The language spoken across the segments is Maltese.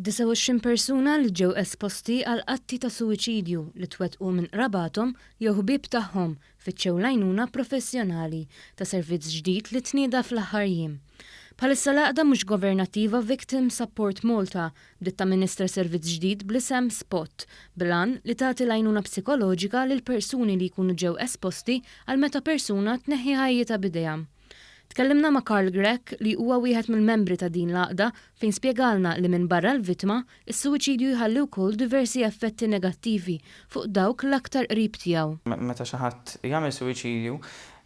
29 persuna li ġew esposti għal atti ta' suwiċidju li twettqu minn qrabathom jew ħbieb tagħhom fittxew l-għajnuna professjonali ta' servizz ġdid li tnieda fl-aħħar jiem. Bħalissa l-għaqda mhux governattiva Victim Support Malta bdiet tamministra servizz ġdid bl-isem Spot bil-għan li tagħti l-għajnuna psikoloġika lil persuni li jkunu ġew esposti għal meta persuna tneħħi ħajjitha b'idejha. Tkellimna ma' Karl Grech li huwa wieħed mill-membri ta' din l-għaqda fejn spjegalna li minbarra l-vittma, is-suwiċidju jħalli wkoll diversi effetti negattivi fuq dawk l-aktar qrib tiegħu. Meta xi ħadd jagħmel suwiċidju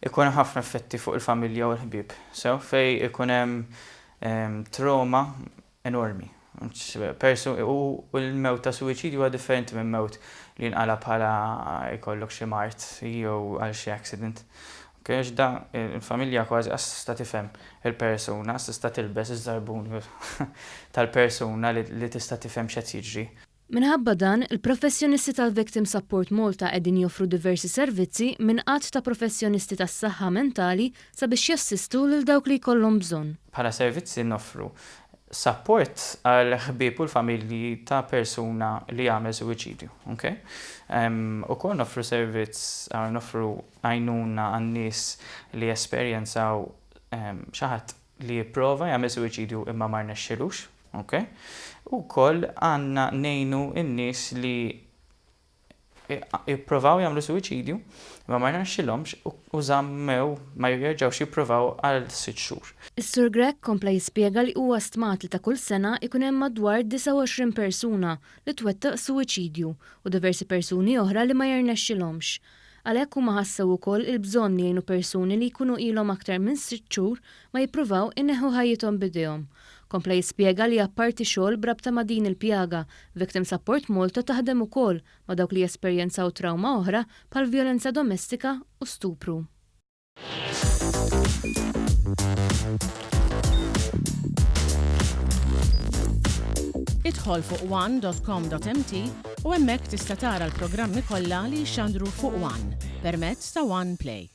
ikun hemm ħafna effetti fuq il-familja u l-ħbieb, sew fejn ikun hemm trauma enormi. U l-mewt ta' suwiċidju huwa differenti minn mewt li jinqala' bħala jkollok xi mard jew għal xi accident. Ok, għax da il-familja kważi qas tista' tifhem il-persuna, qas tista' tilbes iż-żarbun tal-persuna li tista' tifhem x'qed jiġri. Minħabba dan, il-professjonisti tal-Victim Support Malta qegħdin joffru diversi servizzi minn għadd ta' professjonisti tas-saħħa mentali sabiex jassistu lil dawk li jkollhom bżonn. Bħala servizzi noffru sapport għall-ħbieb u l-familji ta' persuna li għamel suwiċidju. Ok? Ukoll noffru servizz, noffru għajnuna għan-nies li esperjenzaw xi ħadd li jipprova jagħmel suwiċidju imma ma rnexxilux, ok? U wkoll għandna ngħinu n-nies li jipprovaw jagħmlu suwiċidju imma ma rnexxilhomx u żammew ma jerġgħux jippruvaw għal sitt xhur. Is-Sur Grech kompla jispjega li huwa stmat li ta' kull sena jkun hemm madwar 29 persuna li twettaq suwiċidju u diversi persuni oħra li ma jirnexxilhomx. Għalhekk huma ħassew ukoll il-bżonn li jgħinu persuni li jkunu ilhom aktar minn sitt xhur ma jippruvaw ineħħu ħajjithom b'idejhom. Kompla jispjega li apparti xogħol b'rabta ma' din il-pjaga, Victim Support Malta taħdem ukoll ma' dawk li jesperjenzaw trawma oħra bħal vjolenza domestika u stupru. Idħol fuq one.com.mt u hemmhekk tista' tara l-programmi kollha li jixxandru fuq One permezz ta' One Play.